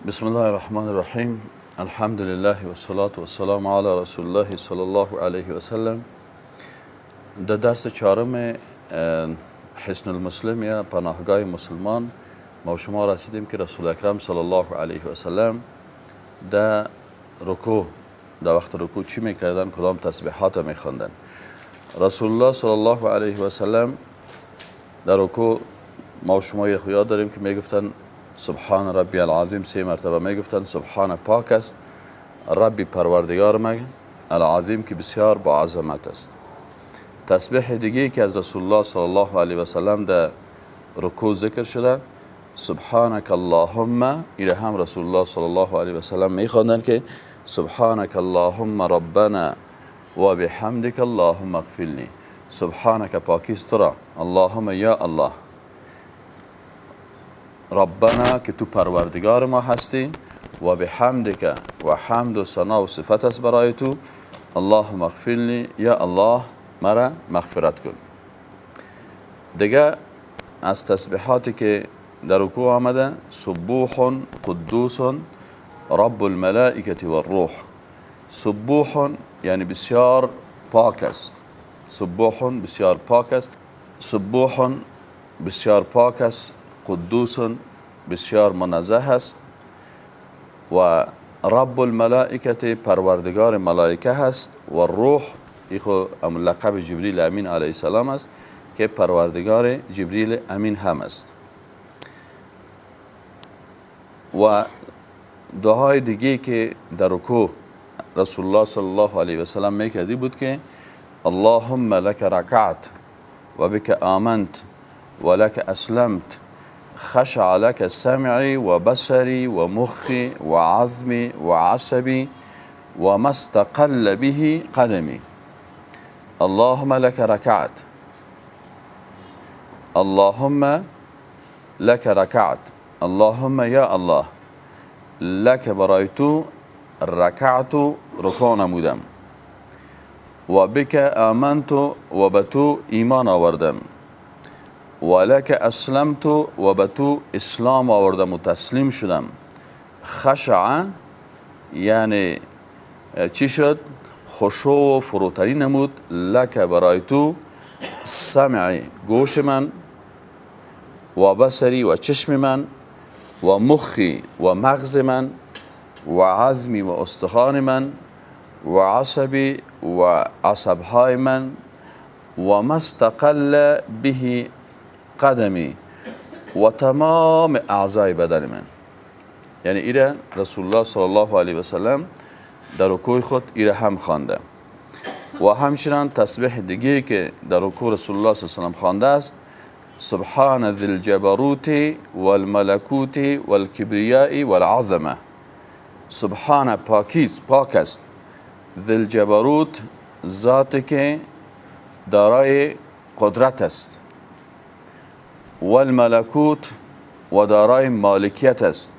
بسم الله الرحمن الرحیم. الحمد لله و الصلاة و السلام علی رسول الله صلی الله علیه و سلم. در درس چهارم حصن المسلم یا پناهگاه مسلمان ما شما رسیدیم که رسول اکرم صلی الله علیه و سلم در رکوع، در وقت رکوع چی میکردن، کدام تسبیحات میخواندن. رسول الله صلی الله علیه و سلم در رکوع ما شما یاد داریم که میگفتن سبحان ربی العظیم، سه مرتبه میگفتن سبحان پاک است ربی پروردگار من العظیم که بسیار با عظمت است. تسبیح دیگه که از رسول الله صلی الله علیه و سلم در رکوع ذکر شده سبحانك اللهم، ایره هم رسول الله صلی الله علیه و سلم میخواندن که سبحانك اللهم ربنا و بحمدك اللهم اغفرنی. سبحانك پاکیست را، اللهم یا الله، ربنا که تو پروردگار ما هستی، و بحمدک و حمد و ثنا و صفت است برای تو، اللهم اغفرنی یا الله مرا مغفرت کن. دیگه از تسبیحاتی که در رکوع آمده سبوح قدوس رب الملائکة والروح. سبوح یعنی بسیار پاک است، سبوح بسیار پاک است، سبوح بسیار پاک است، قدوس بسیار منزه است، و رب الملائکة پروردگار ملائکه هست، و روح ایخو لقب جبریل امین علیه السلام است که پروردگار جبریل امین هم است. و دعای دیگه که در رکوع رسول الله صلی الله علیه و سلم میکردی بود که اللهم لك ركعت و بك آمنت و لك اسلمت خشع لك سمعي وبصري ومخي وعظمي وعصبي وما استقل به قدمي. اللهم لك ركعت، اللهم لك ركعت، اللهم یا الله، لك برای تو، ركعت رکوع نمودم، و بك آمنت و به تو ایمان آوردم، و لك اسلمت و به تو اسلام آوردم و تسلیم شدم. خشع یعنی چی شد؟ خشوع و فروتنی نمود. لك برای تو، سمعی گوش من، و بصری و چشم من، و مخی و مغز من، و عظمی و استخوان من، و عصبی و عصبهای من، و ما استقل به قدمی و تمام اعضای بدن من. یعنی ایره رسول الله صلی الله علیه و سلم در رکوع خود ایره هم خوانده. و همچنان تسبیح دیگه که در رکوع رسول الله صلی الله علیه و سلم خوانده است سبحان ذی الجبروت والملکوت والکبریاء والعظمه. سبحان پاکیز، پاک است، ذی الجبروت ذات که دارای قدرت است، والملکوت و دارای مالکیت است،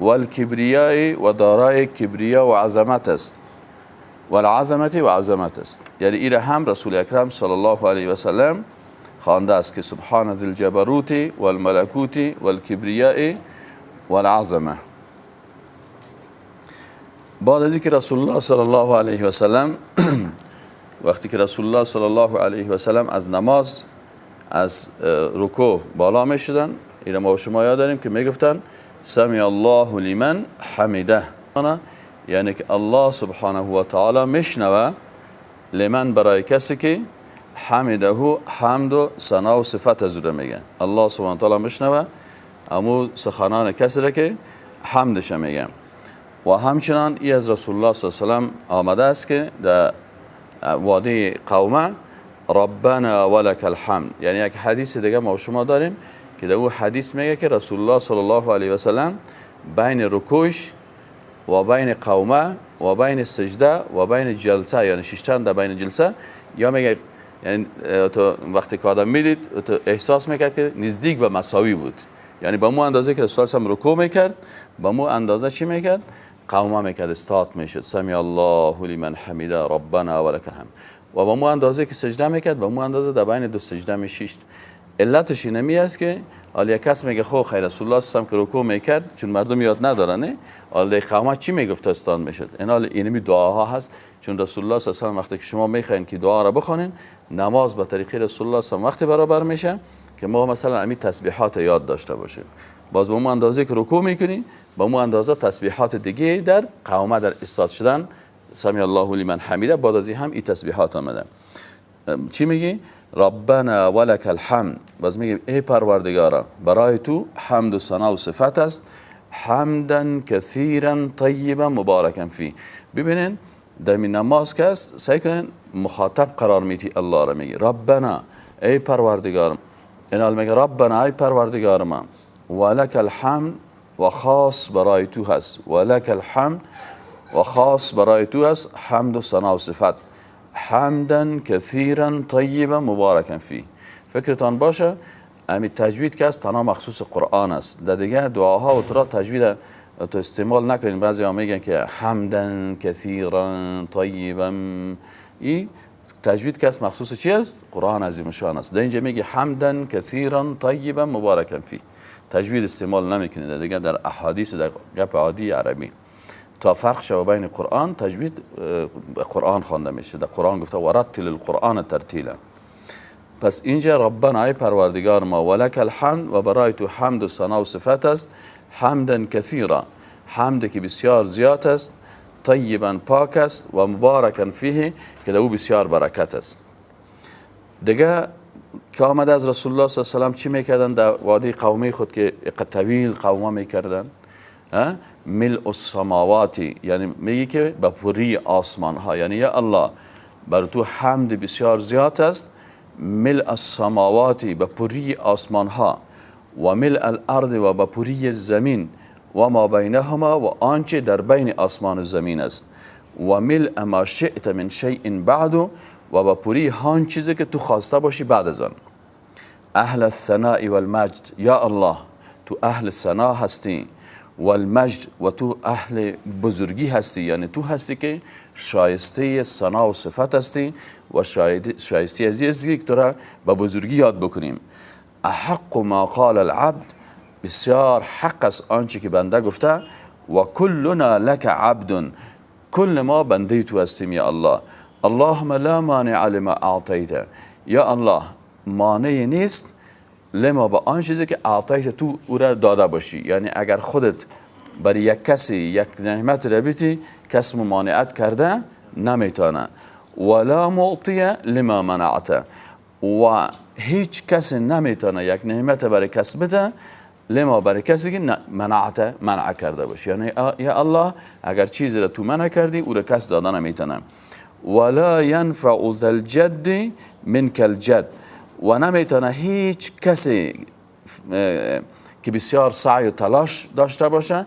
والکبریاء و دارای کبریا و عظمت است، والعظمت و عظمت است. یعنی ایره هم رسول اکرم صلی الله علیه و سلم خوانده است که سبحان ذی الجبروت والملکوت والکبریاء والعظمه. بعد از اینکه رسول الله صلی الله علیه و سلم وقتی که رسول الله صلی الله علیه و سلم از نماز از رکوع بالا می شدن، اینا ما شما یاد داریم که می گفتن سمع الله لمن حمده، یعنی که الله سبحانه و تعالی میشنوه لمن برای کسی که حمده حمد و ثنا و صفت از او میگه. الله سبحانه و تعالی میشنوه امو سخنان کسی را که حمدش میگه. و همچنان ای از رسول الله صلی الله علیه و سلم آمده است که در وادی قومه ربنا ولك الحمد. یعنی یک حدیث دیگه ما شما داریم که در او حدیث میگه که رسول الله صلی الله علیه و سلم بین رکوش و بین قومه و بین سجده و بین جلسه، یعنی ششتن در بین جلسه، یا میگه یعنی تو وقتی که آدم میدید تو احساس میکرد که نزدیک به مساوی بود. یعنی با مو اندازه که رسول الله رکوع میکرد، با مو اندازه چی میکرد؟ قومه میکرد، استات میشد، سمع الله لمن حمده ربنا ولك الحمد. و با مو اندازه که سجده میکرد، با مو اندازه در بین دو سجده میشیشت. علتش اینمی است که حالا یک کس میگه خو خیر رسول الله صلی الله علیه و که رکوع میکرد، چون مردم یاد ندارن، حالا قومه چی میگفت استان میشد. این حال اینمی دعاها هست، چون رسول الله صلی الله علیه و وقتی که شما میخواین که دعا را بخوانین، نماز به طریقه رسول الله صلی الله علیه و وقتی برابر میشه که ما مثلا همین تسبیحات یاد داشته باشیم. باز به اون اندازه که رکوع میکنی، به اون اندازه تسبیحات دیگه در قومه در استاد شدن، سمع الله لمن حمیده، بعد از هم این تسبیحات آمده. چی میگی؟ ربنا ولک الحمد. باز میگیم ای پروردگارا، برای تو حمد و ثنا و صفت است، حمدا کثیرا طیبا مبارکا فی. ببینین در این نماز که است، سعی کنین مخاطب قرار میتی الله را، میگی ربنا ای پروردگارم. این حال میگه ربنا ای پروردگار ما، ولک الحمد و خاص برای تو هست، ولک الحمد و خاص برای تو هست حمد و ثنا و صفت، حمدا کثیرا طیبا مبارکا فی. فکرتان باشه امی تجوید که است تنها مخصوص قرآن است، در دیگه دعاها و ترا تجوید تو استعمال نکنین. بعضی ها میگن که حمدا کثیرا طیبا، این تجوید که است مخصوص چی است؟ قرآن عظیم شان است. در اینجا میگه حمدا کثیرا طیبا مبارکا فی، تجوید استعمال نمیکنید دیگه در احادیث در گپ عادی عربی. تا فرق شو بین قرآن تجوید قرآن خوانده میشه، در قرآن گفته ورتل القرآن ترتیلا. پس اینجا ربنا ای پروردگار ما، ولک الحمد و برای تو حمد و ثنا و صفت است، حمدا کثیرا حمد که بسیار زیاد است، طیبا پاک است، و مبارکا فیه که در او بسیار برکت است. دیگه که آمده از رسول الله صلی الله علیه و سلم چی میکردن در وادی قومی خود که طویل قومه میکردن؟ ملء السماوات، یعنی میگی که به پوری آسمان ها، یعنی یا الله بر تو حمد بسیار زیاد است، ملء السماوات به پوری آسمان ها، و ملء الارض و به پوری زمین، و ما بینهما و آنچه در بین آسمان و زمین است، و ملء ما شئت من شیء بعد و به پوری هان چیزی که تو خواسته باشی بعد از آن. اهل الثناء والمجد، یا الله تو اهل ثنا هستی، والمجد و تو اهل بزرگی هستی، یعنی تو هستی که شایسته ثنا و صفت هستی و شایسته از هستی که تو را به بزرگی یاد بکنیم. احق ما قال العبد، بسیار حق است آنچه که بنده گفته، و کلنا لک عبد، کل ما بنده تو هستیم یا الله. اللهم لا مانع لما اعطیت، یا الله مانع نیست لما با آن چیزی که اعطیت تو او را داده باشی، یعنی اگر خودت برای یک کسی یک نعمت را بیتی، کس ممانعت کرده نمیتونه. ولا معطی لما منعت، و هیچ کسی نمیتونه یک نعمت برای کس بده لما برای کسی که منعت منع کرده باشه، یعنی یا الله اگر چیزی را تو منع کردی او را کس داده نمیتونه. ولا ينفع ذا الجد منك الجد، و نمیتونه هیچ کسی که بسیار سعی و تلاش داشته باشه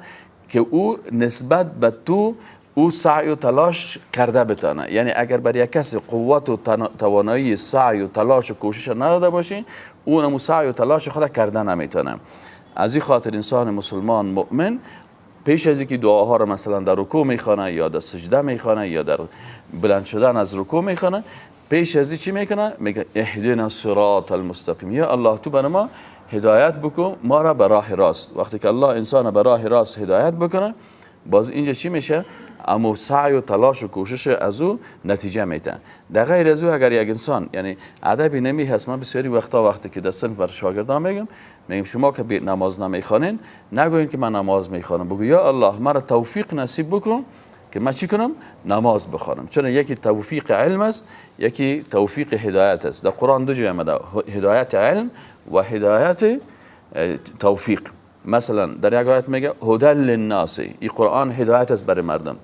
که او نسبت به تو او سعی و تلاش کرده بتانه، یعنی اگر بر یک کسی قوت و توانایی سعی و تلاش و کوشش نداده باشی، اونم سعی و تلاش خود کرده نمیتونه. از این خاطر انسان مسلمان مؤمن پیش از اینکه دعاها رو مثلا در رکوع میخوانه یا در سجده میخوانه یا در بلند شدن از رکوع میخوانه، پیش از این چی میکنه؟ میگه اهدنا الصراط المستقیم، یا الله تو بر ما هدایت بکن ما را به راه راست. وقتی که الله انسان به راه راست هدایت بکنه، باز اینجا چی میشه؟ اما سعی و تلاش و کوشش از او نتیجه میده. در غیر از او اگر یک انسان، یعنی ادبی نمی هست، من بسیاری وقتا وقتی که در صنف بر شاگردان میگم شما که نماز نمیخوانین نگوین که من نماز میخوانم، بگو یا الله مرا توفیق نصیب بکن که من چی کنم؟ نماز بخوانم. چون یکی توفیق علم است، یکی توفیق هدایت است. در قرآن دو جای آمده، هدایت علم و هدایت توفیق. مثلا در یک آیت میگه هدى للناس، این قرآن هدایت است برای مردم.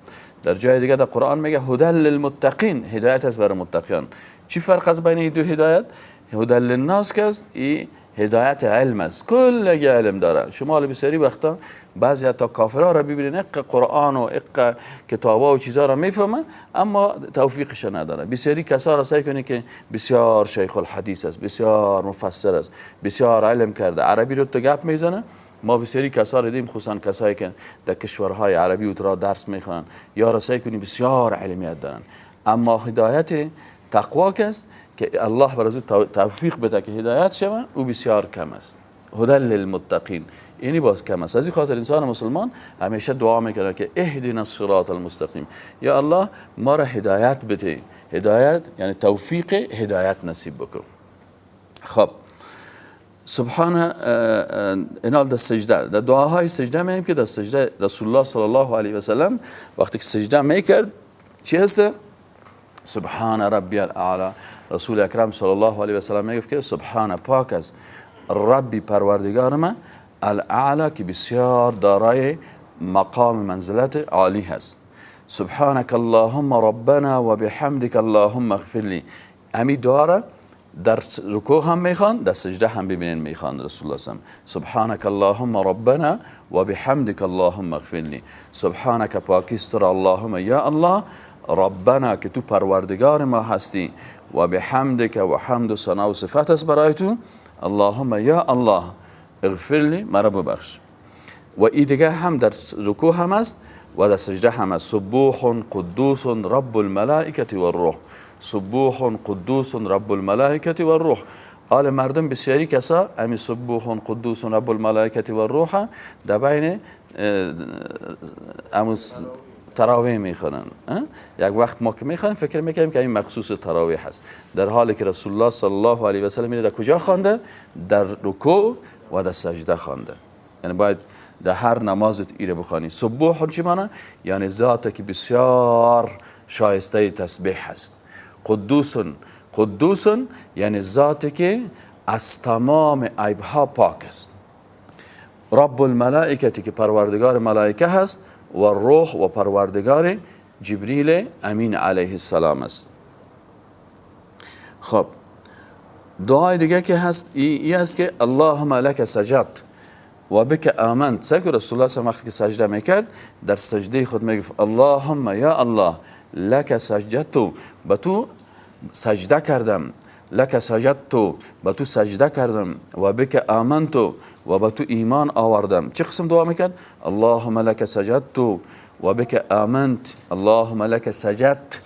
در جای دیگه در قرآن میگه هدى للمتقین، هدایت است برای متقیان. چی فرق است بین این دو هدایت؟ هدى للناس که است این هدایت علم است، کل علم داره. شما بسیاری وقتا بعضی حتی کافرها را ببینید اق قرآن و اق کتابا و چیزا را میفهمه اما توفیقش نداره. بسیاری کسا را سعی کنید که بسیار شیخ الحدیث است، بسیار مفسر است، بسیار علم کرده، عربی رو تو گپ میزنه. ما بسیاری کسا را دیدیم، خصوصا کسایی که در کشورهای عربی و درس میخوانن یا را سعی کنید بسیار علمیت دارن، اما هدایت تقوا که است که الله بر از او توفیق بده که هدایت شود، او بسیار کم است. هدى للمتقین اینی باز کم است. از این خاطر انسان مسلمان همیشه دعا میکنه که اهدنا الصراط المستقیم، یا الله ما را هدایت بده. هدایت یعنی توفیق هدایت نصیب بکن. خب سبحان اینال در سجده، در دعاهای سجده میگیم که در سجده رسول الله صلی الله علیه و سلم وقتی که سجده میکرد چی هسته؟ سبحان ربی الاعلی. رسول اکرم صلی الله علیه و سلم میگفت که سبحان پاک است ربی پروردگار ما، الاعلی که بسیار دارای مقام منزلت عالی هست. سبحانك اللهم ربنا و بحمدك اللهم اغفر لی. امی دعا را در رکوع هم میخوان، در سجده هم ببینین میخوان رسول الله صلی الله علیه و سلم. سبحانك اللهم ربنا و بحمدك اللهم اغفر لی. سبحانك پاکیست را اللهم یا الله، ربنا که تو پروردگار ما هستی، و بحمدك و حمد و ثنا و صفت است برای تو، اللهم یا الله اغفر لی مرا ببخش. و ای دیگه هم در رکوع هم است و در سجده هم است. سبوح قدوس رب الملائکة والروح. سبوح قدوس رب الملائکة والروح. آل مردم بسیاری کسا امی سبوح قدوس رب الملائکة والروح در بین امو تراویح میخوانن. یک وقت ما که میخوانیم فکر میکنیم که این مخصوص تراویح هست، در حالی که رسول الله صلی الله علیه و سلم اینو در کجا خوانده؟ در رکوع و در سجده خوانده. یعنی باید در هر نمازت ایره بخوانی. سبوح چی معنی؟ یعنی ذات که بسیار شایسته تسبیح هست. قدوس، قدوس یعنی ذاتی که از تمام عیبها پاک است. رب الملائکه که پروردگار ملائکه هست، و روح و پروردگار جبریل امین علیه السلام است. خب دعای دیگه که هست ای است که اللهم لک سجدت و بک آمنت. سکو رسول الله صلی وقتی که سجده میکرد در سجده خود میگفت اللهم یا الله لک سجدت، به تو سجده کردم، لک سجدت به تو سجده کردم، و بک آمنت و به تو ایمان آوردم. چه قسم دعا میکرد؟ اللهم لک سجدت و بک آمنت، اللهم لک سجدت.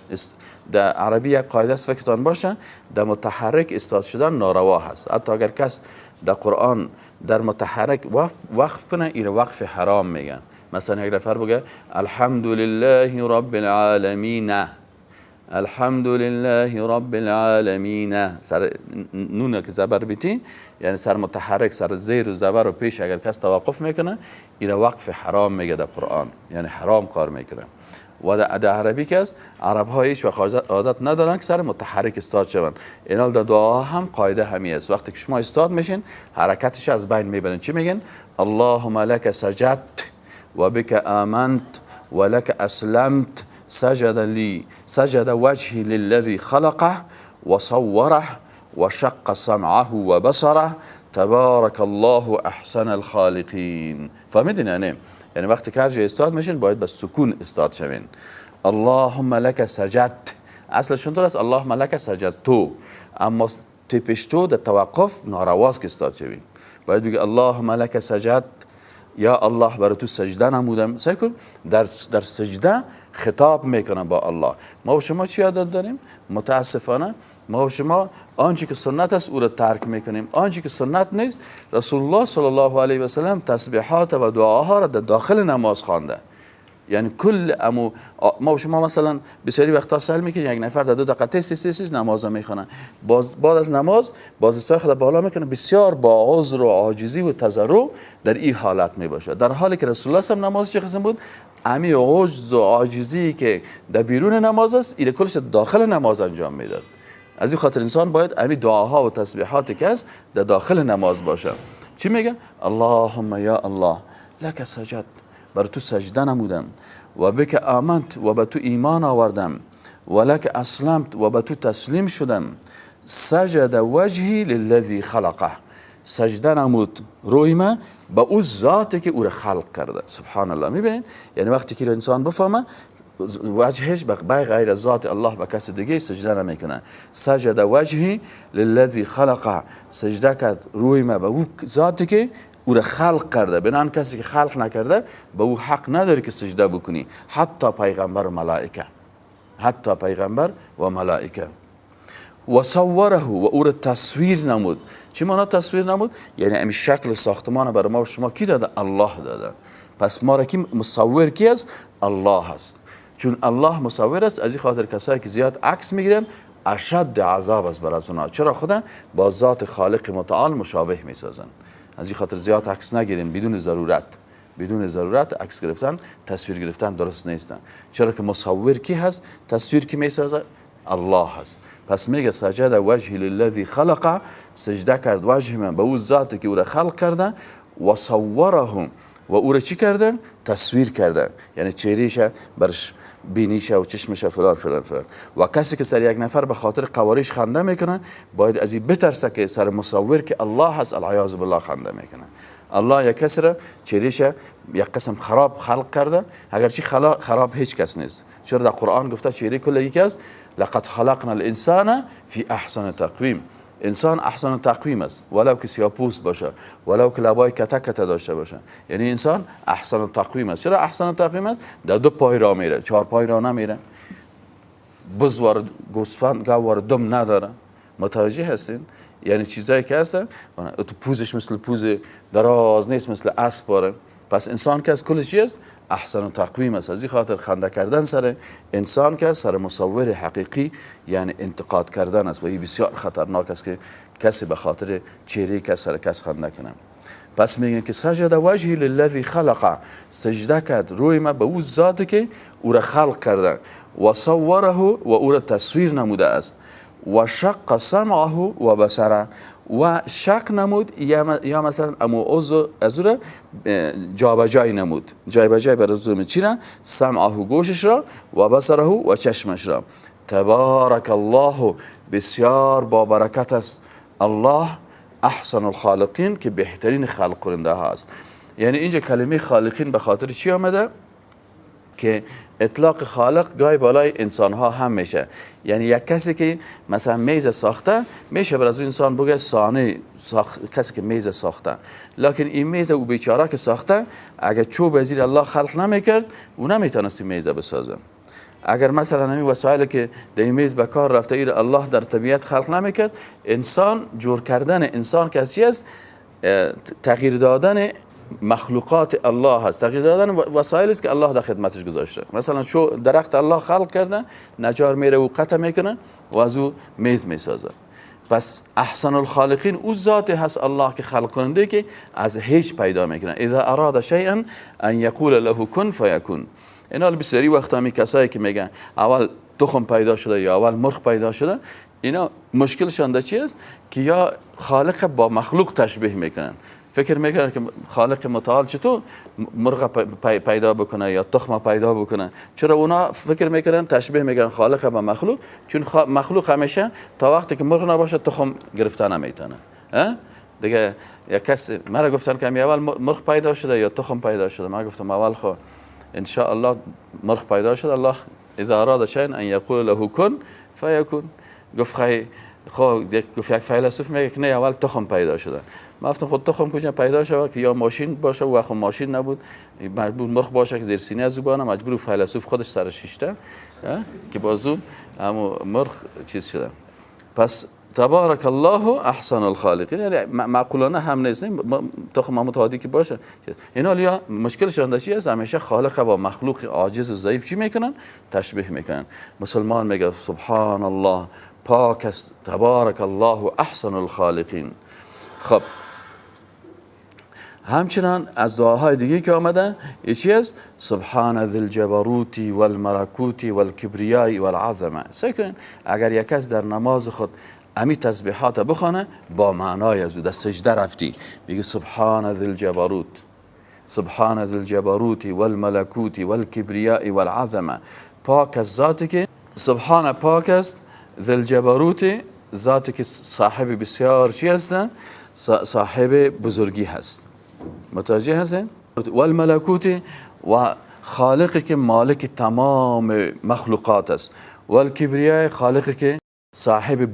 در عربی یک قاعده است فکرتان باشه، در متحرک استاد شدن ناروا هست. حتی اگر کس در قرآن در متحرک وقف کنه این وقف حرام میگن. مثلا یک نفر بگه الحمدلله رب العالمین، الحمدلله رب العالمین، سر نون که زبر بیتی یعنی سر متحرک، سر زیر و زبر و پیش اگر کس توقف میکنه این وقف حرام میگه در قرآن، یعنی حرام کار میکنه. و در عربی که است عرب ها هیچ وقت عادت ندارن که سر متحرک استاد شون. اینا در دعا هم قاعده همی است، وقتی که شما استاد میشین حرکتش از بین میبرن. چی میگن؟ اللهم لک سجدت و بک آمنت و لک اسلمت، سجد لی سجد وجهی للذی خلقه و صوره و شق سمعه و بصره تبارک الله احسن الخالقین. فهمیدین؟ یعنی وقتی که هر جای استاد میشین باید به سکون استاد شوین. اللهم لک سجدت، اصلش اونطور است اللهم لک سجدتو، اما تپشتو در توقف نارواست که استاد شوین. باید بگی اللهم لک سجدت، یا الله برای تو سجده نمودم. سعی کن در سجده خطاب میکنم با الله. ما و شما چی عادت داریم؟ متاسفانه ما و شما آنچه که سنت است او را ترک میکنیم، آنچه که سنت نیست. رسول الله صلی الله علیه و سلم تسبیحات و دعاها را در داخل نماز خوانده. یعنی کل امو ما و شما مثلا بسیاری وقتا سهل میکنیم یک نفر در 2 دقیقه 3 نماز میخونه، باز بعد از نماز باز استای خود بالا میکنه، بسیار با عذر و عاجزی و تضرع در این حالت میباشه. در حالی که رسول الله صلی الله علیه و نماز چه قسم بود؟ امی عجز و عاجزی که در بیرون نماز است این کلش داخل نماز انجام میداد. از این خاطر انسان باید امی دعاها و تسبیحاتی که است در داخل نماز باشه. چی میگه؟ اللهم یا الله لک سجد، بر تو سجده نمودم، و بک آمنت و به تو ایمان آوردم، و لک اسلمت و به تو تسلیم شدم، سجد وجهی للذی خلقه، سجده نمود روی ما به او ذاتی که او را خلق کرده. سبحان الله. میبینید؟ یعنی وقتی که انسان بفهمه وجهش به غیر ذات الله به کس دیگه سجده نمیکنه. سجد وجهی للذی خلقه، سجده کرد روی ما به او ذاتی که او را خلق کرده. بنان کسی که خلق نکرده به او حق نداری که سجده بکنی، حتی پیغمبر و ملائکه، حتی پیغمبر و ملائکه. و صوره، و او را تصویر نمود. چی معنا تصویر نمود؟ یعنی این شکل ساختمان برای ما و شما کی داده؟ الله داده. پس ما را کی مصور کی است؟ الله است. چون الله مصور است، از این خاطر کسایی که زیاد عکس میگیرن اشد عذاب است بر از اونها. چرا؟ خدا با ذات خالق متعال مشابه میسازن. از این خاطر زیاد عکس نگیریم، بدون ضرورت، بدون ضرورت عکس گرفتن، تصویر گرفتن درست نیستن. چرا که مصور کی هست؟ تصویر کی میسازه؟ الله هست. پس میگه سجد وجهی للذی خلق، سجده کرد وجه من به او ذاتی که او را خلق کرده، و صوره، و او را چی کردن؟ تصویر کردن، یعنی چهرهش، برش بینیش و چشمش فلان فلان فلان. و کسی که سر یک نفر به خاطر قواریش خنده میکنه، باید از این بترسه که سر مصور که الله هست العیاذ بالله خنده میکنه. الله یک کسی را چهرهش یک قسم خراب خلق کرده، اگرچه خراب هیچ کس نیست. چرا در قرآن گفته چهره کل یکی است، لقد خلقنا الانسان فی احسن تقویم. انسان احسن تقویم است، ولو که سیاپوست باشه، ولو که لبای کته کته داشته باشه، یعنی انسان احسن تقویم است. چرا احسن تقویم است؟ در دو پای را میره، چهار پای را نمیره، بزوار گوسفند گوار دم نداره. متوجه هستین؟ یعنی چیزایی که هست تو پوزش مثل پوز دراز نیست، مثل اسب باره. پس انسان که از کل چی است؟ احسن تقویم است. از این خاطر خنده کردن سر انسان که سر مصور حقیقی یعنی انتقاد کردن است، و این بسیار خطرناک است که کسی به خاطر چهره کس سر کس خنده کنه. پس میگن که سجد وجهی للذی خلق، سجده کرد روی ما به او ذاتی که او را خلق کرده، و صوره، و او را تصویر نموده است، و شق سمعه و بصره، و شق نمود یا مثلا امو عضو از او را جابجایی نمود، جابجایی بر از چی را؟ سمعه گوشش را، و بصره و چشمش را. تبارک الله، بسیار با برکت است الله، احسن الخالقین، که بهترین خلق کننده هاست. یعنی اینجا کلمه خالقین به خاطر چی آمده؟ که اطلاق خالق گاهی بالای انسان ها هم میشه. یعنی یک کسی که مثلا میز ساخته میشه بر از انسان بگه صانع کسی که میز ساخته، لکن این میز او بیچاره که ساخته اگر چوب زیر الله خلق نمیکرد او نمیتونست میز بسازه. اگر مثلا همین وسایل که در این میز به کار رفته ایر الله در طبیعت خلق نمیکرد، انسان جور کردن انسان کسی است تغییر دادن مخلوقات الله هست، تغییر دادن وسایل است که الله در خدمتش گذاشته. مثلا چو درخت الله خلق کرده، نجار میره و قطع میکنه و از او میز میسازه. پس احسن الخالقین او ذات هست الله که خلق کننده که از هیچ پیدا میکنه. اذا اراد شیئا ان یقول له کن فیکون. اینا بسیاری وقت همی کسایی که میگن اول تخم پیدا شده یا اول مرغ پیدا شده، اینا مشکلشان در چی است؟ که یا خالق با مخلوق تشبیه میکنن، فکر میکنن که خالق متعال چطور مرغ پیدا بکنه یا تخم پیدا بکنه. چرا اونا فکر میکنن تشبیه میکنن خالق با مخلوق؟ چون مخلوق همیشه تا وقتی که مرغ نباشه تخم گرفته نمیتونه. دیگه یک کس مرا گفتن که اول مرغ پیدا شده یا تخم پیدا شده، من گفتم اول خو ان شاء الله مرغ پیدا شده، الله اذا اراد شيئا ان یقول له کن فیکون. گفت خب گفت یک فیلسوف میگه که نه اول تخم پیدا شده. ما گفتم خود تخم کجا پیدا شده که یا ماشین باشه و خب ماشین نبود، مجبور مرغ باشه که زیر سینه از او بانه، مجبور فیلسوف خودش سر شیشته که بازو همو مرغ چیز شده. پس تبارک الله احسن الخالقین، یعنی معقولانه هم نیست تخم هم متعادی که باشه. اینا لیا مشکلشان چی است؟ همیشه خالق با مخلوق عاجز و ضعیف چی میکنن؟ تشبیه میکنن. مسلمان میگه سبحان الله، پاک است، تبارک الله احسن الخالقین. خب همچنان از دعاهای دیگه که آمده چی است؟ سبحان ذی الجبروت والملکوت والکبریاء والعظمه. سعی کنین اگر یک کس در نماز خود امی تسبیحات بخوانه با معنای از او در سجده رفتی، میگه سبحان ذی الجبروت، سبحان ذی الجبروت والملکوت والکبریاء والعظمه. پاک از ذاتی که سبحان پاک است، ذی الجبروت ذاتی که صاحب بسیار چی هست؟ صاحب بزرگی هست. متوجه هستین؟ والملکوت و خالقی که مالک تمام مخلوقات است، والکبریاء خالقی که صاحب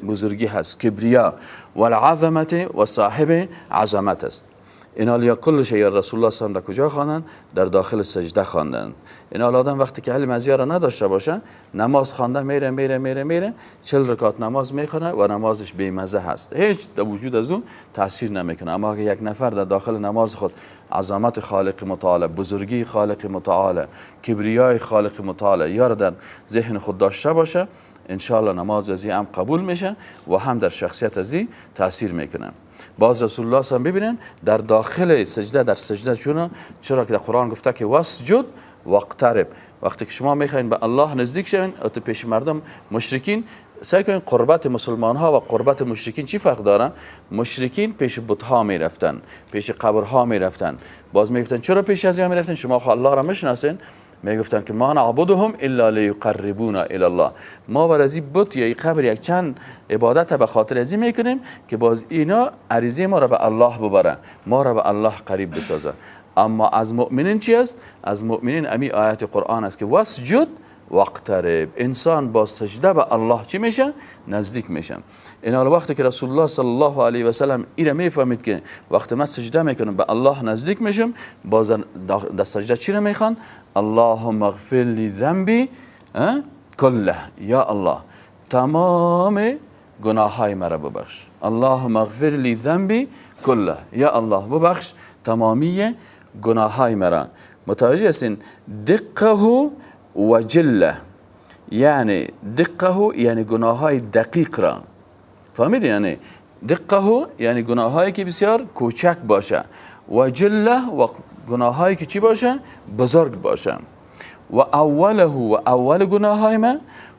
بزرگی هست، کبریا، والعظمت و صاحب عظمت است. این حال یا کلش یا رسول الله صلی الله علیه و کجا خواندن؟ در داخل سجده خواندن. این حال آدم وقتی که علم از یارا نداشته باشه، نماز خوانده میره میره میره میره 40 رکعت نماز میخونه و نمازش بیمزه هست، هیچ در وجود از اون تاثیر نمیکنه. اما اگه یک نفر در داخل نماز خود عظمت خالق متعال، بزرگی خالق متعال، کبریای خالق متعال یار در ذهن خود داشته باشه، انشاءالله نماز از هم قبول میشه و هم در شخصیت از تاثیر میکنه. باز رسول الله صلی الله علیه و ببینن در داخل سجده، در سجده چرا که در قرآن گفته که واسجد واقترب. وقتی که شما میخواین به الله نزدیک شوین، تو پیش مردم مشرکین سعی کنین. قربت مسلمان ها و قربت مشرکین چی فرق داره؟ مشرکین پیش بت ها میرفتن، پیش قبرها میرفتن، باز میگفتن چرا پیش از اینا میرفتن؟ شما خو الله را میشناسین. میگفتن که ما نعبدهم الا لیقربونا الی الله. ما بر از این بت یا قبر یک چند عبادت به خاطر از این میکنیم که باز اینا عریضه ما را به الله ببره، ما را به الله قریب بسازه. اما از مؤمنین چی است؟ از مؤمنین امی آیت قرآن است که واسجد واقترب. انسان با سجده به الله چی میشه؟ نزدیک میشه. این حال وقتی که رسول الله صلی الله علیه و سلم ایره میفهمید که وقتی من سجده میکنم به الله نزدیک میشم، باز در سجده چی رو میخوان؟ اللهم اغفر لی ذنبی کله. یا الله تمام گناه های مرا ببخش. اللهم اغفر لی ذنبی کله. یا الله ببخش تمامی گناه های مرا. متوجه هستین؟ دقه و جله، یعنی دقه یعنی گناه های دقیق را. فهمیدی؟ یعنی دقه یعنی گناه هایی که بسیار کوچک باشه، و جله و گناه هایی که چی باشه؟ بزرگ باشه. و اوله و اول گناه های ما،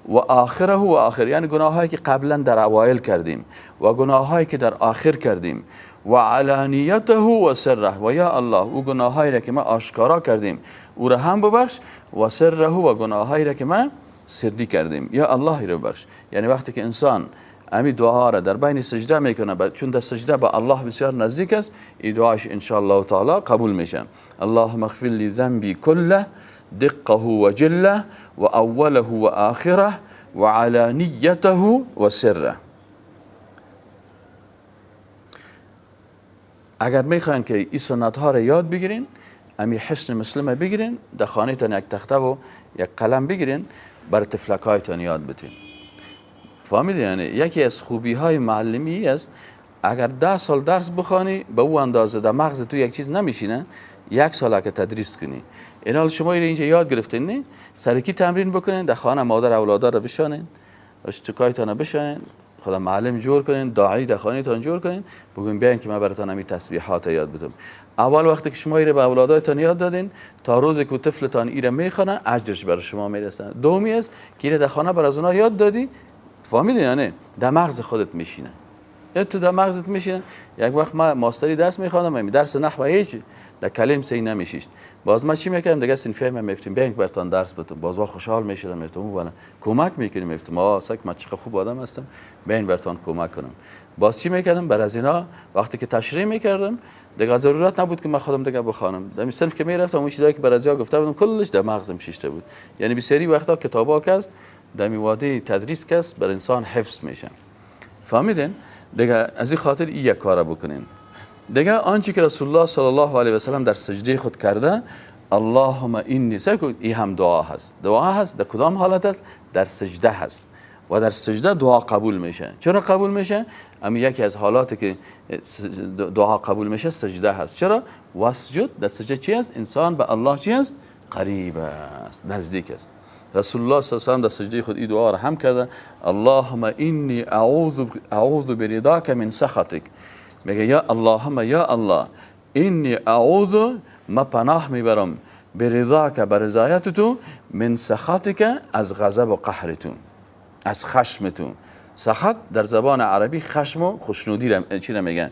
و آخره و آخر، یعنی گناه هایی که قبلا در اوایل کردیم و گناه هایی که در آخر کردیم. و علانیته و سره، و یا الله او گناه هایی را که ما آشکارا کردیم او را هم ببخش، و سره و گناه هایی را که ما سری کردیم، یا الله را ببخش. یعنی وقتی که انسان امی دعا را در بین سجده میکنه، چون در سجده با الله بسیار نزدیک است، این دعاش ان شاء الله تعالی قبول میشه. اللهم اغفر لی ذنبی کله دقه و جله و اوله و آخره و علانیته و سره. اگر میخواین که این سنت ها را یاد بگیرین، امی حسن مسلمه بگیرین، در خانه تان یک تخته و یک قلم بگیرین، بر طفلک هایتان یاد بتین. فهمیدی؟ یعنی یکی از خوبی های معلمی است اگر 10 سال درس بخوانی به او اندازه در مغز تو یک چیز نمیشینه، یک سال اگه تدریس کنی. این حال شما اینجا یاد گرفتین نه؟ سرکی تمرین بکنین، در خانه مادر اولادا را بشانین، اشتکایتان بشانین، خدا معلم جور کنین، داعی در خانه‌تان جور کنین، بگوین بیاین که من براتون همین تسبیحات یاد بدم. اول وقتی که شما ایره به اولادایتان یاد دادین، تا روزی که طفلتان ایره میخوانه اجرش برای شما میرسه. دومی است که ایره در خانه بر از اونها یاد دادی، فهمیدی؟ یعنی در مغز خودت میشینه. تو در مغزت میشینه. یک وقت ما ماستری درس میخواندم، درس نحو هیچ در کلم سی نمیشیشت. باز ما چی میکردیم؟ دیگه صنفی ما میفتیم بیاین که براتون درس بدم. باز وا خوشحال میشدم، میفتم اون بالا کمک میکنیم، میفتم آ سک من چقدر خوب آدم هستم، بیاین براتون کمک کنم. باز چی میکردم؟ بر از اینا وقتی که تشریح میکردم دیگه ضرورت نبود که من خودم دیگه بخوانم. در صنف که میرفتم اون چیزایی که بر از گفته بودم کلش در مغزم شیشته بود. یعنی بسیاری وقتا کتابا که است در میواده تدریس کس بر انسان حفظ میشه. فهمیدین؟ دیگه از این خاطر این یک کار بکنین. دیگه آنچه که رسول الله صلی الله علیه و سلم در سجده خود کرده، اللهم انی، این هم دعا هست. دعا هست در کدام حالت است؟ در سجده هست. و در سجده دعا قبول میشه. چرا قبول میشه؟ اما یکی از حالاتی که دعا قبول میشه سجده هست. چرا؟ واسجد، در سجده چی است؟ انسان به الله چی است؟ قریب است، نزدیک است. رسول الله صلی الله علیه و سلم در سجده خود این دعا را هم کرده، اللهم انی اعوذ برضاک من سخطک. میگه یا اللهم یا الله انی اعوذ، ما پناه میبرم برضاک، به رضایت تو، من سخطک، از غضب و قهر تو، از خشم تو. سخط در زبان عربی خشم و خوشنودی را چی را میگن؟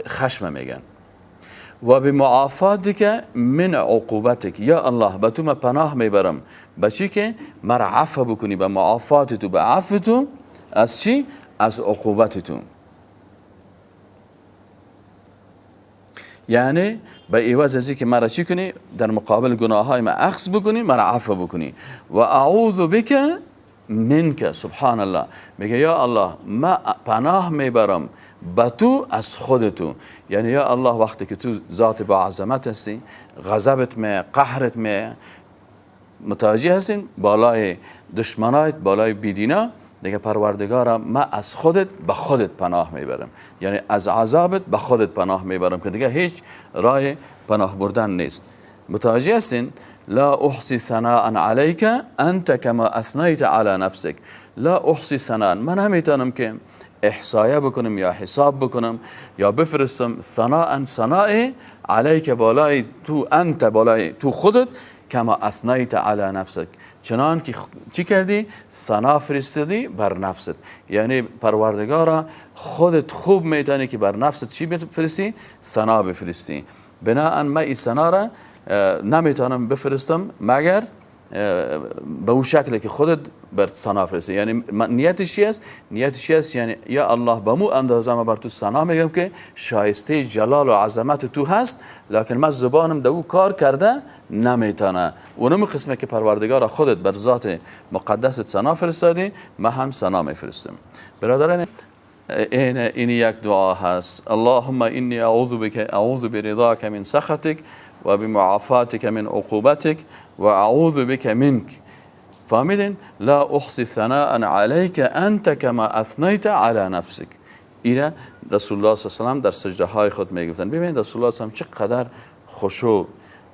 خشم میگن. و به معافاتک من عقوبتک، یا الله به تو ما پناه میبرم به چی که مرا عفو بکنی، به معافات تو، به عفو تو، از چی؟ از عقوبت تو. یعنی به عوض از که مرا چی کنی؟ در مقابل گناه های ما اخذ بکنی، مرا عفو بکنی. و اعوذ بک منک، سبحان الله، میگه یا الله ما پناه میبرم به تو از خود تو. یعنی یا الله وقتی که تو ذات با عظمت هستی، غضبت می، قهرت می، متوجه هستین، بالای دشمنایت، بالای بیدینا، دیگه پروردگارا ما از خودت به خودت پناه میبرم، یعنی از عذابت به خودت پناه میبرم که دیگه هیچ راه پناه بردن نیست. متوجه هستین؟ لا احصی ثناء علیک انت کما اثنیت علی نفسک. لا احصی ثناء، من نمیتونم که احصایه بکنم یا حساب بکنم یا بفرستم ثناء ثناء علیک بالای تو، انت بالای تو خودت، کما اثنیت علی نفسک، چنان که چی کردی؟ ثنا فرستادی بر نفست. یعنی پروردگارا خودت خوب میتونی که بر نفست چی بفرستی؟ ثنا بفرستی. بناءً ما این ثنا را نمیتونم بفرستم مگر به اون شکلی که خودت بر ثنا فرستی. یعنی نیتش چی است؟ نیتش است یعنی یا الله به مو اندازه ما بر تو ثنا میگم که شایسته جلال و عظمت تو هست، لکن من زبانم در او کار کرده نمیتونه. اونم قسمه که پروردگار خودت بر ذات مقدست ثنا فرستادی، من هم ثنا میفرستم. برادران این یک دعا هست. اللهم انی اعوذ بک اعوذ برضاک من سخطک و بمعافاتک من عقوبتک و اعوذ بک منک. فهمیدین؟ لا احصی ثناء علیک انت کما اثنیت علی نفسک. ایره رسول الله صلی الله علیه و سلم در سجده های خود میگفتن. ببینید رسول الله صلی الله علیه و سلم چقدر خشوع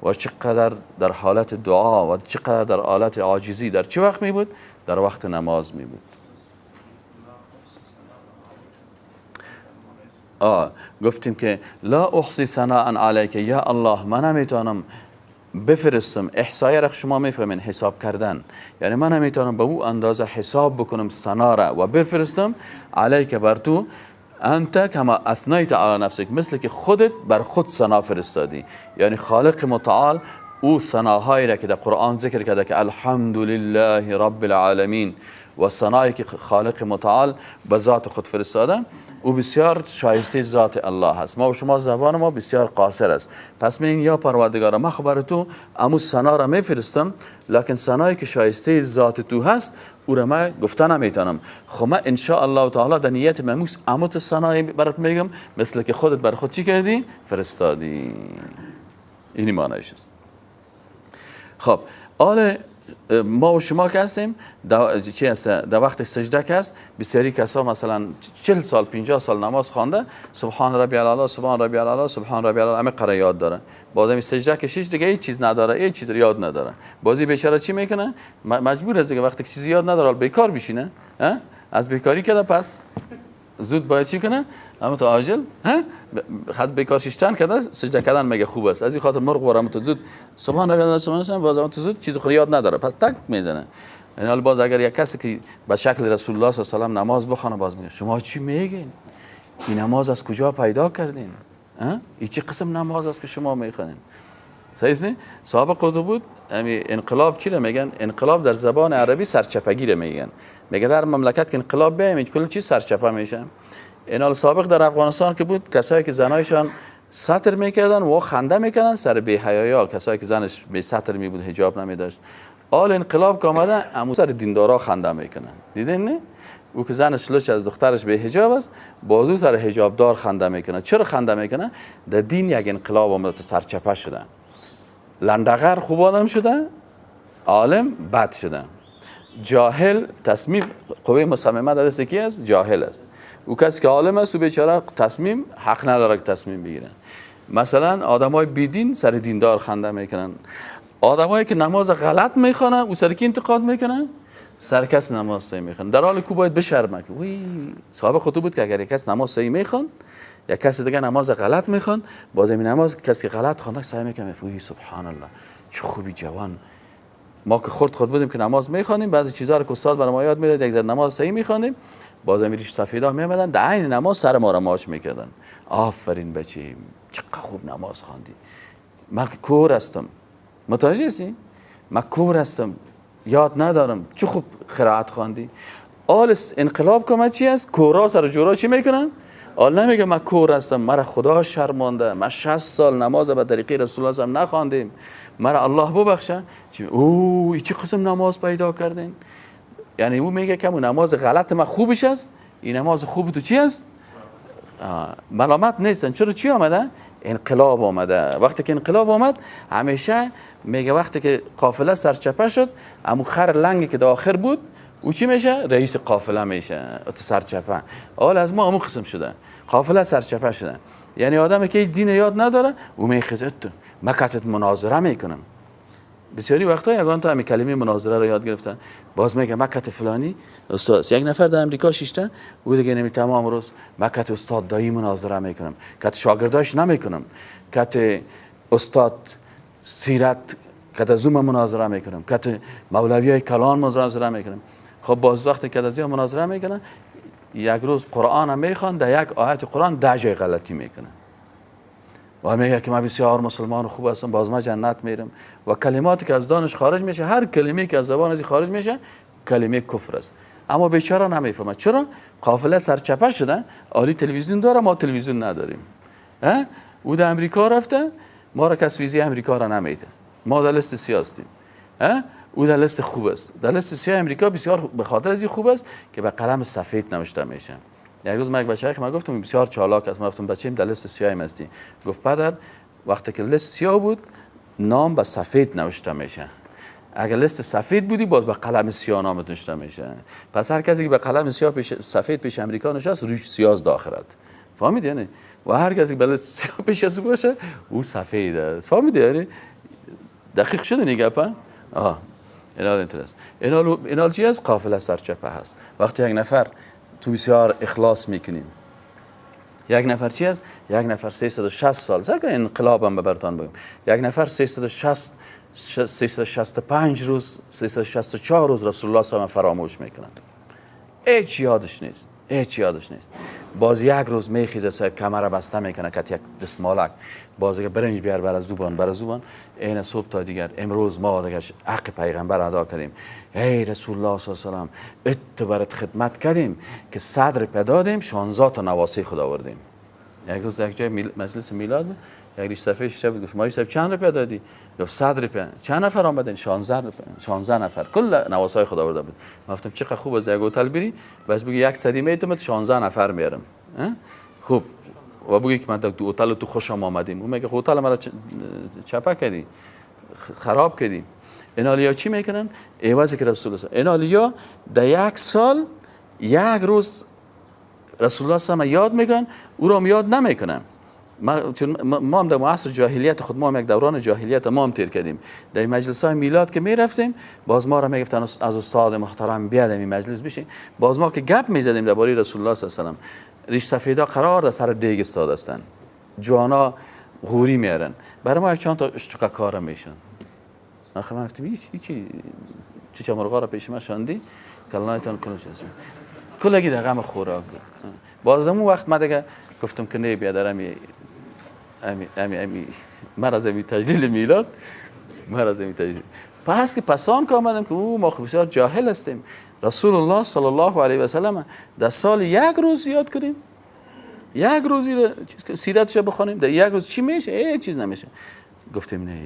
و چقدر در حالت دعا و چقدر در حالت عاجزی در چه وقت می بود؟ در وقت نماز می بود. گفتیم که لا احصی ثناء علیک، یا الله من نمیتونم بفرستم. احصایه را شما میفهمین، حساب کردن، یعنی من نمیتونم به او اندازه حساب بکنم ثنا را و بفرستم علیک بر تو، انت کما اثنیت علی نفسک، مثل که خودت بر خود ثنا فرستادی. یعنی خالق متعال او ثناهایی را که در قرآن ذکر کرده که الحمدلله رب العالمین، و ثنایی که خالق متعال به ذات خود فرستاده، او بسیار شایسته ذات الله هست. ما و شما زبان ما بسیار قاصر است. پس من یا پروردگارا ما خبر تو امو ثنا را میفرستم، لکن ثنایی که شایسته ذات تو هست او را من گفته نمیتونم. خب من ان شاء الله تعالی در نیت مموس امو تو ثنایی برات میگم مثل که خودت بر خود چی کردی؟ فرستادی. اینی معنیش است. خب آل ما و شما که هستیم چی هست؟ در وقت سجده که هست بسیاری کسا مثلا 40 سال 50 سال نماز خوانده، سبحان ربی الاعلی سبحان ربی الاعلی سبحان ربی الاعلی همه قره یاد داره. بعد سجده کشیش دیگه هیچ چیز نداره، هیچ چیز یاد نداره. بازی بیچاره چی میکنه؟ مجبور است دیگه وقتی چیزی یاد نداره بیکار بشینه. از بیکاری کرده پس زود باید چی کنه؟ اما تو عاجل ها خد بیکار شیشتن کرده سجده کردن مگه خوب است؟ از این خاطر مرغ وارم تو زود سبحان الله سبحان الله باز تو زود چیز خود یاد نداره پس تک میزنه. یعنی باز اگر یک کسی که به شکل رسول الله صلی الله علیه و نماز بخونه باز میگه شما چی میگین؟ این نماز از کجا پیدا کردین؟ ها این چه قسم نماز است که شما میخوانین؟ صحیح است؟ صحابه قدو بود انقلاب چی رو میگن؟ انقلاب در زبان عربی سرچپگی رو میگن. میگه در مملکت که انقلاب بیایم کل چیز سرچپه میشه. این سابق در افغانستان که بود کسایی که زنایشان ستر میکردن و خنده میکردن سر بی حیایا، کسایی که زنش بی ستر می بود حجاب نمیداشت. آل انقلاب که آمده امو سر دیندارا خنده میکنن. دیدین نه؟ او که زنش لچ از دخترش بی حجاب است بازو سر حجابدار خنده میکنه. چرا خنده میکنه؟ در دین یک انقلاب آمده تو سرچپه شده. لندغر خوب آدم شده، عالم بد شده. جاهل تصمیم قوه مصممه در دست کی است؟ جاهل است. او کسی که عالم است او بیچاره تصمیم حق نداره که تصمیم بگیره. مثلا آدمای بیدین سر دیندار خنده میکنن. آدمایی که نماز غلط میخوانن او سر کی انتقاد میکنن؟ سر کس نماز صحیح میخوان. در حال کو باید بشرمه که وی صحابه خطو بود که اگر یک کس نماز صحیح میخوان یا کسی دیگه نماز غلط میخوان، باز این نماز کسی که غلط خوانده صحیح میکنه وی سبحان الله چه خوبی جوان. ما که خرد خرد بودیم که نماز میخوانیم بعضی چیزا رو که استاد برای ما یاد میداد یک ذره نماز صحیح میخوانیم، باز ریش سفیدا میامدن در عین نماز سر ما را ماچ میکردن. آفرین بچه چقدر خوب نماز خواندی. من کور هستم، متوجه هستی؟ من کور هستم یاد ندارم، چه خوب قرائت خواندی. آل انقلاب که چی است؟ کورا سر جورا چی میکنن؟ آل نمیگه من کور هستم، مرا خدا شرمانده، من 60 سال نماز به طریقه رسول الله صلی نخواندیم، مرا الله ببخشه. او چه قسم نماز پیدا کردین؟ یعنی او میگه که نماز غلط من خوبش است، این نماز خوب تو چی است؟ ملامت نیستن. چرا چی آمده؟ انقلاب آمده. وقتی که انقلاب آمد همیشه میگه وقتی که قافله سرچپه شد، امو خر لنگی که در آخر بود او چی میشه؟ رئیس قافله میشه، سرچپه. حال از ما امو قسم شده، قافله سرچپه شده. یعنی آدمی که دین یاد نداره او میخزه تو مکتت مناظره میکنم. بسیاری وقتا یگان تا همین کلمه مناظره رو یاد گرفتن، باز میگه مکت فلانی استاد. یک نفر در امریکا شیشته، او دیگه نمی تمام روز مکت استاد دایی مناظره میکنم، کت شاگرداش نمیکنم، کت استاد سیرت کت زوم مناظره میکنم، کت مولوی کلان مناظره میکنم. خب باز وقتی که از مناظره میکنن، یک روز قرآن هم میخوان، در یک آیت قرآن 10 جای غلطی میکنه و میگه که من بسیار مسلمان خوب هستم، باز من جنت میرم. و کلماتی که از دانش خارج میشه، هر کلمه که از زبان از خارج میشه کلمه کفر است. اما بیچاره نمیفهمه چرا قافله سرچپه شده. آلی تلویزیون داره، ما تلویزیون نداریم. او در امریکا رفته، ما را کس ویزی امریکا را نمیده، ما در لیست سیاه هستیم. او در لیست خوب است. در لیست سیاه امریکا بسیار به خاطر از این خوب است که به قلم سفید نوشته میشه. یک روز من یک بچه که من گفتم بسیار چالاک است، من گفتم بچه‌م در لیست سیاه هستی. گفت پدر وقتی که لیست سیاه بود نام به سفید نوشته میشه، اگر لیست سفید بودی باز به قلم سیاه نامت نوشته میشه. پس هر کسی که به قلم سیاه پیش سفید پیش امریکا نشست روش سیاه داخلت، فهمیدی یعنی؟ و هر کسی که به لیست سیاه پیش از او باشه او سفید است، فهمیدی یعنی؟ دقیق شده نگه پا؟ آه اینال اینترست. اینال چی است؟ قافله سرچپه هست. وقتی یک نفر تو بسیار اخلاص میکنیم، یک نفر چی است؟ یک نفر 360 سال، سر انقلاب هم براتون بگم، یک نفر 365 روز، 364 روز رسول الله صلی الله علیه و فراموش میکنند، هیچ یادش نیست، هیچ یادش نیست. باز یک روز میخیزه صاحب کمر بسته میکنه که یک دستمالک، باز دیگه برنج بیار بر زبان، بر زبان، این صبح تا دیگر امروز ما دیگه حق پیغمبر ادا کردیم. ای رسول الله صلی الله علیه و سلم، ات برات خدمت کردیم که صدر پیدا دادیم، 16 تا نواسی خدا آوردیم. یک روز یک جای مجلس میلاد بود، یک ریش سفید شب بود، گفت ما صاحب چند روپیه دادی؟ گفت 100 روپیه. چند نفر آمدن؟ 16 نفر، کل نواسای خدا آورده بود. گفتم چقدر خوب از یک هتل بری بس بگی یک صدی میتم 16 نفر میارم. خوب و بگی که من دو هتل تو خوشم آمدیم. اون میگه هتل مرا چپه کردی، خراب کردی. اینالیا چی میکنن؟ عوضی که رسول الله اینالیا در یک سال یک روز رسول الله صلی الله علیه و یاد میکنن، او را یاد نمیکنن. ما هم در عصر جاهلیت خود، ما هم یک دوران جاهلیت ما هم تیر کردیم. در مجلس های میلاد که میرفتیم باز ما را میگفتن از استاد محترم بیاد این مجلس بشین. باز ما که گپ میزدیم درباره رسول الله صلی الله علیه و سلم، ریش سفیدا قرار در سر دیگ استاد هستن، جوانا غوری میارن، برای ما یک چند تا اشتکا کار میشن. آخه من گفتم هیچ چه مرغا را پیش ما شاندی کلنایتان کلش کلگی در غم خوراک بود. باز اون وقت ما دیگه گفتم که نه بیادر امی امی امی امی مرض امی تجلیل میلاد، مرض امی تجلیل. پس که پسان که آمدم که او ما خب بسیار جاهل هستیم، رسول الله صلی الله علیه و سلم در سال یک روز یاد کنیم، یک روزی سیرتش بخوانیم، در یک روز چی میشه؟ هیچ چیز نمیشه. گفتیم نه،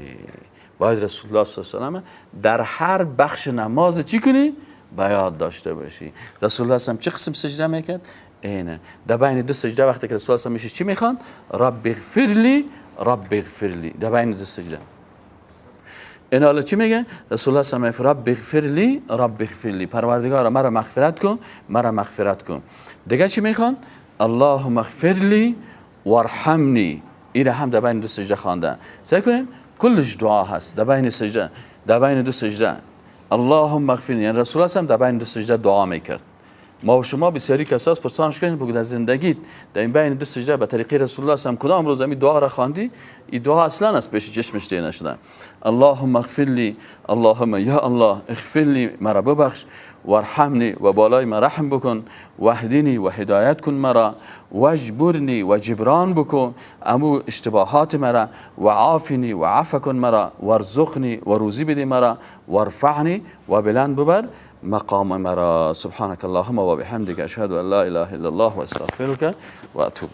باید رسول الله صلی الله علیه و سلم در هر بخش نماز چی کنی؟ باید داشته باشی. رسول الله صلی الله علیه و چه قسم سجده میکرد؟ اینه در بین دو سجده وقتی که رسول الله میشه چی میخوان؟ رب اغفر لی، رب اغفر لی، در بین دو سجده. این حالا چی میگه؟ رسول الله صلی الله علیه و رب اغفر لی، رب اغفر لی، پروردگارا مرا مغفرت کن، مرا مغفرت کن. دیگه چی میخوان؟ اللهم اغفر لی وارحمنی. این هم در بین دو سجده خوانده. سعی کنیم کلش دعا هست در بین سجده، در بین دو سجده. اللهم اغفر لی، یعنی رسول الله در بین دو سجده دعا میکرد. ما و شما بسیاری کساس پرسانش کنیم بگو در زندگیت در این بین دو سجده به طریقه رسول الله صلی الله علیه و کدام روز این دعا را خواندی؟ این دعا اصلا از پیش چشمش دیده نشده. اللهم اغفر لی، اللهم یا الله اغفر لی، مرا ببخش، وارحمنی و بالای ما رحم بکن، واهدنی و هدایت کن مرا، واجبرنی و جبران بکن امو اشتباهات مرا، و عافنی و عفو کن مرا، وارزقنی و روزی بده مرا، وارفعنی و بلند ببر مقام مرا. سبحانك اللهم وبحمدك أشهد أن لا إله إلا الله وأستغفرك وأتوب.